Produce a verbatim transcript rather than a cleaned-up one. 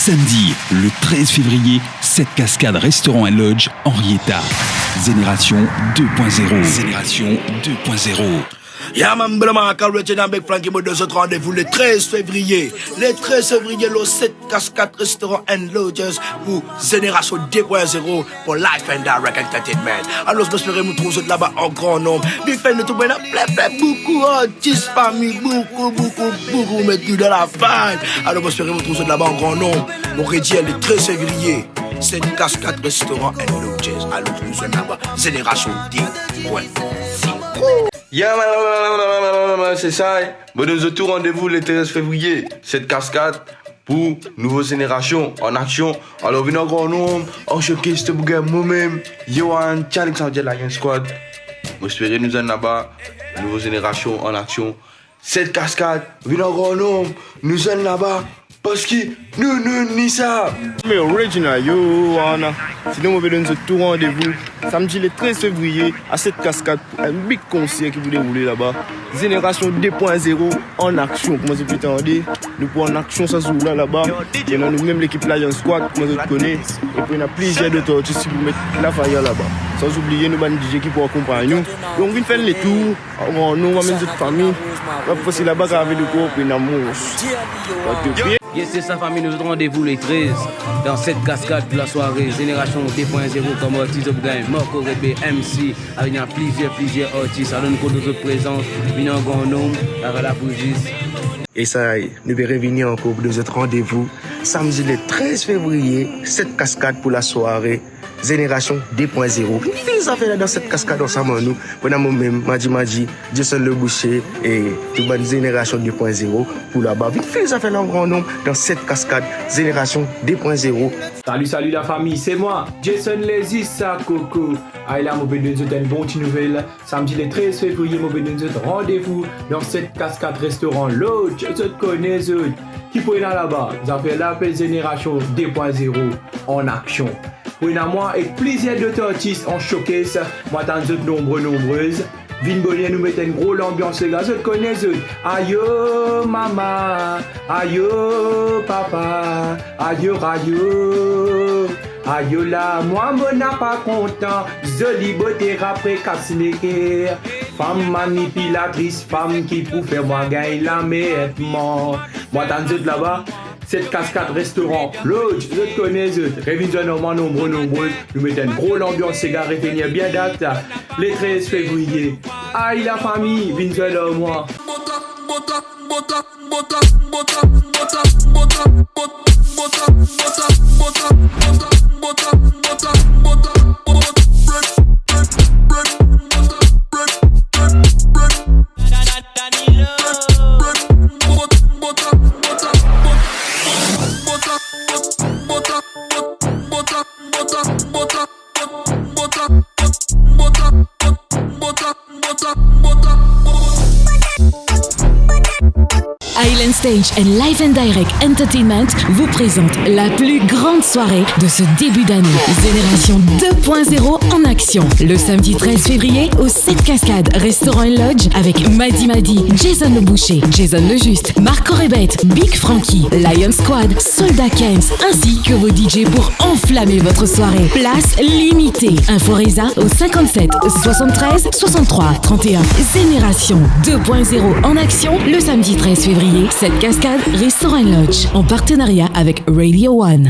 Samedi, le treize février, Sept Cascades Restaurant and Lodge, Henrietta. Zénération deux point zéro. Zénération deux point zéro. Ya, man, bla, man, Carl Richard avek Frankie Modo, zot randevou le treize février. Le treize février, le Sept Cascades Restaurant and Lodges pour Zénération deux point zéro pour Live and Direct Entertainment. Alor, mo espere nou trouv zot laba an gran nonb. Vinn fer nou trouv ena plin, plin, boukou artis, fami, boukou, boukou, boukou, met nou dan la vibe. Alor, mo espere nou trouv zot laba an gran nonb. Mo redir, le treize février, Sept Cascades Restaurant and Lodges. Alor, nou zwenn laba, Zénération deux point zéro. Ya, man, man, man, man, man, man, man, se sa, eh. Mo donn zot tou randevou le treize février, Sept Cascades, pour Nouvo Zénération an aksion. Alor, vinn an gran nonb, an showcase to pou gagn momem, Yohan, Tianix, sa ve dir Lion Squad. Mo espere nou zwenn laba, Nouvo Zénération an aksion. Sept Cascades, vinn an gran nonb, nou zwenn laba, parski nou, nou, ni sa. Me original, yo, Ana. Sinon, mo pe donn zot tou randevou samedi le treize février a Sept Cascades pou enn big konser ki pou deroule laba. Zénération deux point zéro an aksion, kouma zot pe tande. Nou pou an aksion sa zour la laba. Ena nou mem lekip Lion Squad, kouma zot kone. E pou ena plizier dot artis ki pou met lafaya laba. San oubliye nou bann D J ki pou akonpagn nou. Donk, vinn fer letour. Avan nou amenn zot fami, nou ap pase laba, kav de kor, pe ena mons. Yes, se sa, fami, nou zot randevou le treize dan Sept Cascades pou lasware Zénération deux point zéro, kouma ti zot gagn Marco Rebé, M C, avek ena plizier, plizier artis. Alor, nou kont zot prezans, vinn an gran nonb, laba la pou zis. E sa, nou pe revini ankor pou donn zot randevou samedi le treize février, Sept Cascades pou lasware Zénération deux point zéro. Vinn fil zafer la dan Sept Cascades ansam ar nou. Pou ena momem, Madi Madi, Jason Le Boucher e tou bann Zénération deux point zéro pou laba. Vinn fil zafer la an gran nonb dan Sept Cascades, Zénération deux point zéro. Salut, salut la famille, c'est moi, Jason Lezis, sa koko. Ay la, mo pe donn zot enn bon ti nouvel. Samedi le treize février, mo pe donn zot randevou dan Sept Cascades Restaurant Lodge. Zot kone zot. Ki pou ena laba? Zafer la apel Zénération deux point zéro an aksion. Pou ena mwa ek plizier dot artis an showcase, mo atann zot nonbre, nonbrez. Vinn boner, nou met enn gro lanbians, lega, zot kone zot. Ayo mama, ayo papa, ayo rayo. Ayo la, mwa mo napa kontan, zoli bote rap pe kas leker. Fam manipilatris, fam ki pou fer mwa gagn lanmertman. Mo atann zot laba, Sept Cascades Restaurant Lodge, zot kone zot. Revinn zwenn mwa nonbre, nonbrez, nou met enn gro lanbians, sega, retenir bien dat, le treize février. Ay la fami, vinn zwenn mwa. Island Stage and Live and Direct Entertainment vous présente la plus grande soirée de ce début d'année. Zénération deux point zéro en action. Le samedi treize février au Sept Cascades Restaurant and Lodge avec Madi Madi, Jason Le Boucher, Jason Le Juste, Marco Rebet, Big Frankie, Lion Squad, Solda Kens, ainsi que vos D J pour enflammer votre soirée. Places limitées. Inforésa au cinquante-sept soixante-treize soixante-trois trente et un. Zénération deux point zéro en action le samedi treize février, Sept Cascades Restaurant and Lodge, en partenariat avec Radio One.